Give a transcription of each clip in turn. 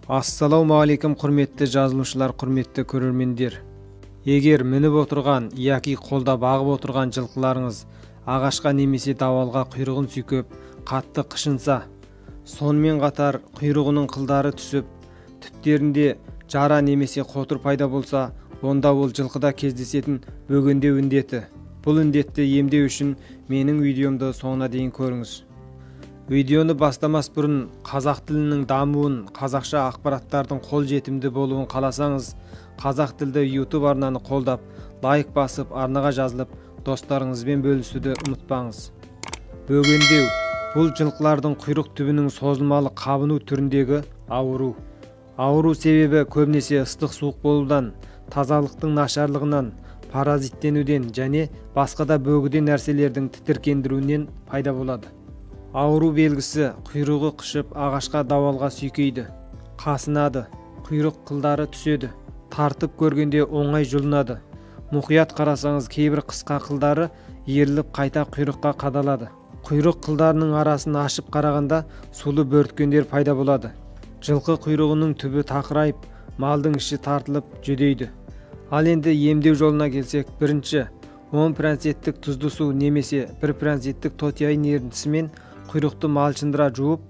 Ассалаумағалейкум, құрметті жазылушылар, құрметті көрермендер. Егер мініп отырған яки қолда бағып отырған жылқыларыңыз ағашқа немесе дауалға құйрығын сүйкеп, қатты қышынса, сонымен қатар құйрығының қылдары түсіп, түптерінде жара немесе қотыр пайда болса, онда ол жылқыда кездесетін бөгендеу індеті. Бұл індетті емдеу үшін менің видеомды соңына дейін көріңіз. Видеоны бастамас бұрын қазақ тілінің дамуын, қазақша ақпараттардың қолжетімді болуын қаласаңыз, қазақ тілді YouTube арнаны қолдап, лайк басып, арнаға жазылып, достарыңызбен бөлісуді ұмытпаңыз. Бөгендеу бұл жылқылардың құйрық түбінің созылмалы қабыну түріндегі ауру. Ауру себебі көбінесе ыстық суық болудан, тазалықтың нашарлығынан, паразиттенуден және басқа да бөгде нәрселердің тітіркендіруінен пайда болады. Ауру белгісі: құйрығы қышып, ағашқа, дауалға сүйкейді, қасынады, құйрық қылдары түседі, тартып көргенде оңай жұлынады. Мұқият қарасаңыз, кейбір қысқа қылдары иіріліп қайта құйрыққа қадалады. Құйрық қылдарының арасын ашып қарағанда сулы бөрткендер пайда болады. Жылқы құйрығының түбі тақырайып, малдың іші тартылып жүдейді. Ал енді емдеу жолына келсек, бірінші, 10%-тік тұзды су немесе 1%-тік тотияйын ерітіндісімен құйрықты малшындыра жуып,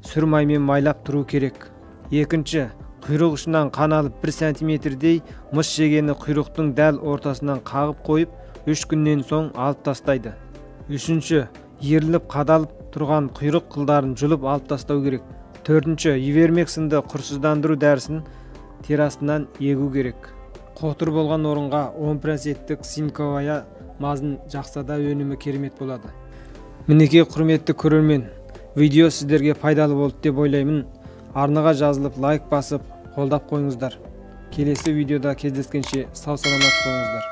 сүр маймен майлап тұру керек. Екінші, құйрық ұшынан қан алып 1 сантиметрдей мыс жегені құйрықтың дәл ортасынан қағып қойып, 3 күннен соң алып тастайды. Үшінші, иіріліп қадалып тұрған құйрық қылдарын жұлып алып тастау керек. Төртінші, ивермек сынды құрсыздандыру дәрісін терасынан егу керек. Қотыр болған орынға 10%-тік цинковая мазын жақса да өнімі керемет болады. Мінекей, құрметті көрермен, видео сіздерге пайдалы болды деп ойлаймын. Арнаға жазылып, лайк басып, қолдап қойыңыздар. Келесі видеода кездескенше сау саламат болыңыздар.